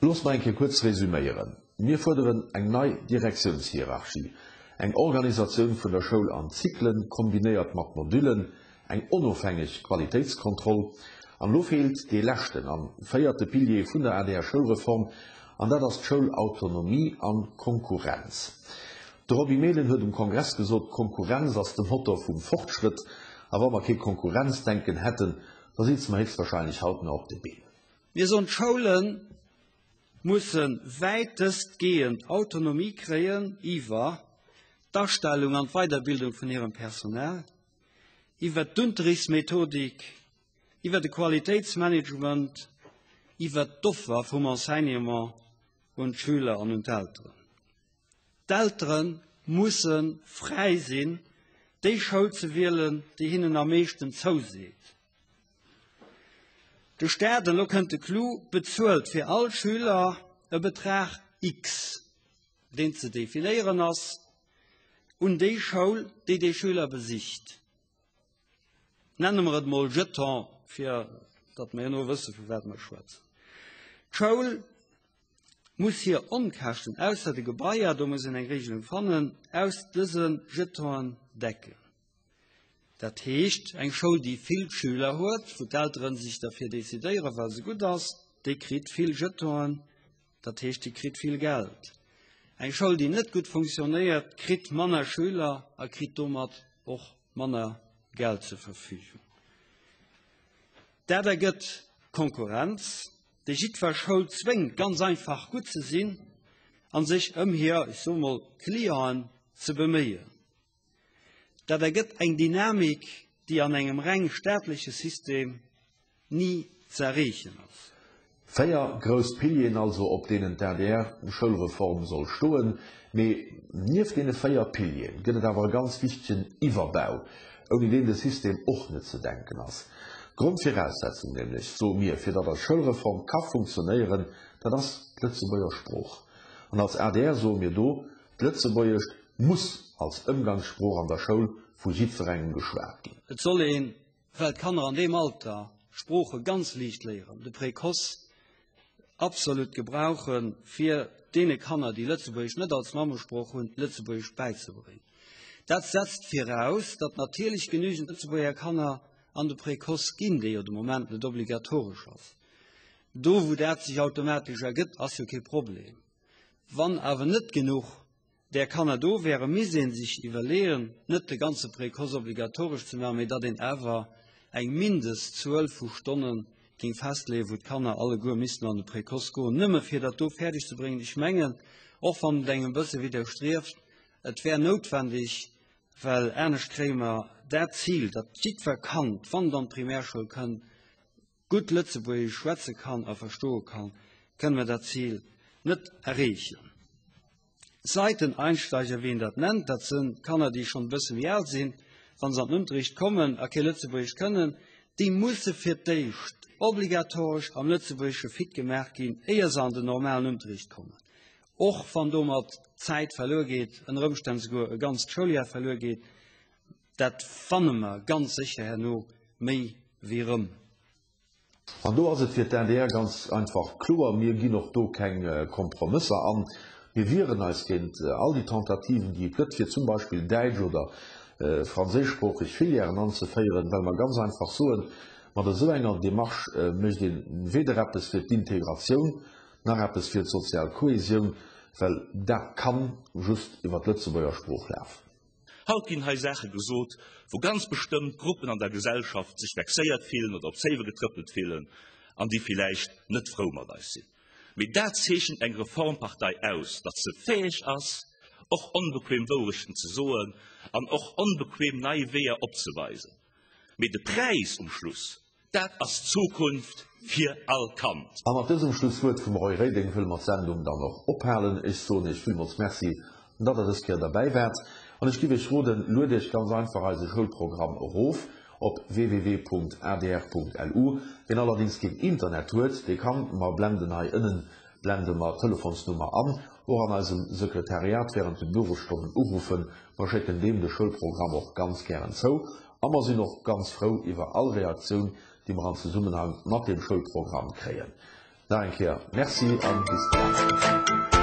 Loosst mer eng Kéier kuerz resüméieren, Mir fuerderen eng nei Direktiounshierarchie, eng Organisatioun vun der Schoul an Zyklen, kombinéiert mat Modüllen, eng onofhängeg Qualitéitskontroll. An elo feelt dee leschten an véierte Pilier vun der ADR-Schoulreform, an dat ass d'Schoulautonomie an d'Konkurrenz. De Roby Mehlen huet um Kongress gesot, Konkurrenz ass de Motor vum Fortschrëtt, a wa mer kee Konkurrenzdenken hätten, da sitze mer héchstwahrscheinlech haut nach op de Been. Mir soen, d'Schoule musse wäitestgehend Autonomie kréien iwwer d'Astellung an d'Weiderbildung vun hirem Personal, iwwer d'Unterrichtsmethodik, iwwer de Qualitéitsmanagement, iwwer d'Offer vum Enseignement un d'Schüler an un d'Elteren. D'Eltere musse fräi sinn, déi Schoul ze wielen, déi hinnen am meeschten zouseet. De Staat, an elo kënnt de Clou, bezuelt fir all Schüler e Betrag X, deen ze definéieren ass, un déi Schoul, déi dee Schüler besicht. Nenne mer et mol Jeton, fir datt mer herno wësse vu wat mer schwätzen. D'Schoul muss hir Onkäschten, ausser de Gebaier, do muss een eng Regelung fannen, aus dëse Jetonen decken. Dat heescht, eng Schoul, déi vill Schüler huet, wou d'Eltere sech derfir decidéieren, well se gutt ass, déi kritt vill Jetonen, dat heescht, déi kritt vill Geld. Eng Schoul, déi net gutt funktionéiert, kritt manner Schüler a kritt domat och manner Geld zur Verfügung. Dat ergëtt Konkurrenz, déi jiddwer Schoul zwéngt, ganz einfach gutt ze sinn a sech ëm hir, ech soe mol, Clienten ze beméien. Dat ergëtt eng Dynamik, déi an engem reng staatleche System ni ze erreechen ass. Véier grouss Pilieren also, op deenen d'ADR-Schoulreform soll stoen. Mee nieft deene véier Pilieren gëtt et awer e ganz wichtegen Iwwerbau, ouni deen de System och net ze denken ass. D'Grondviraussetzung nämlech, soe mir, fir datt eis Schoulreform ka funktionéieren, dat ass d'Lëtzebuerger Sprooch. An als adr soe mir do, D'Lëtzebuergescht muss als Ëmgangssprooch an der Schoul vu jiddwerengem geschwat ginn. Et soll een, well d'Kanner an deem Alter Sprooche ganz liicht léieren, de Précoce absolut gebrauchen, fir deene Kanner, déi Lëtzebuergesch net als Mammesprooch hunn, Lëtzebuergesch bäizebréngen. Dat setzt viraus, datt natierlech genügend Lëtzebuerger Kanner an de Précoce ginn, dee jo de Moment net obligatoresch ass. Do, wou dat sech automatesch ergëtt, ass jo kee Problem. Wann awer net genuch där Kanner do wären, misst ee sech iwwerleeën, net de ganze Précoce obligatoresch ze maachen, mee datt een awer eng Mindestzuel vu Stonne géing festleeën, wou d'Kanner alleguer missten an de Précoce goen, nëmme fir dat do fäerdeg ze bréngen. Ech mengen, och wann et engem e bësse widderstrieft, et wär noutwendeg, well anescht kréie mer dat Zil, datt jiddwer Kand, wann et an d'Primärschoul kënn, gutt Lëtzebuergesch schwätze kann a verstoe kann, kënne mer dat Zil net erreechen. Seiteneinsteiger, wéi een dat nennt, dat si Kanner, déi schonn e bësse méi al sinn, wa se an den Unterricht kommen a kee Lëtzebuergesch kënnen, déi musse fir d'éischt obligatoresch am Lëtzebuergesche fit gemaach ginn, éier se an den normalen Unterricht kommen. Och wann domat Zäit verluer geet, ënner Ëmstänn souguer e ganzt Schouljar verluer geet, Dat fanne mer ganz sécher herno méi wéi erëm. An do ass et fir d'ADR ganz einfach kloer, Mir ginn och do keng Kompromësser an. Mir wieren eis géint all déi Tentativen, déi et gëtt, fir zum Beispill däitsch oder franséischsproocheg Filièren anzeféieren, well mer ganz einfach soen, mat esou enger Démarche mécht ee weder eppes fir d'Integratioun nach eppes fir d'sozial Kohesioun, well dat kann just iwwer d'Lëtzebuerger Sprooch lafen. Haut ginn hei Saache gesot, wou ganz bestëmmt Gruppen an der Gesellschaft sech vexéiert fillen oder op d'Zéiwe getrëppelt fillen an déi villäicht net frou mat eis sinn. Mee dat zeechent eng Reformpartei aus, datt se fäeg ass, och onbequem Wourechten ze soen an och onbequem nei Weeër opzeweisen. Mee de Präis um Schluss, Dat ass d'Zukunft fir all Kand. A mat dësem Schlusswuert vum Roy Reding wëlle mer d'Sendung dann och ophalen. Ech soen Iech villmools Merci, datt Der dës Kéier derbäi waart. An ech giff Iech roden, luet Iech ganz einfach eise Schoulprogramm erof op www.adr.lu. Wien allerdings keen Internet huet, dee kann, mer blenden hei ënnen, blende mer d'Telefonsnummer an, och an eisem Sekretariat während de Bürosstonnen uruffen. Mer schécken deem de Schoulprogramm och ganz gären zou. A mer sinn och ganz frou iwwer all Reaktioun, déi mer an Zesummenhang mat deem Schoulprogramm kréien. Nach eng Kéier Merci an bis bal.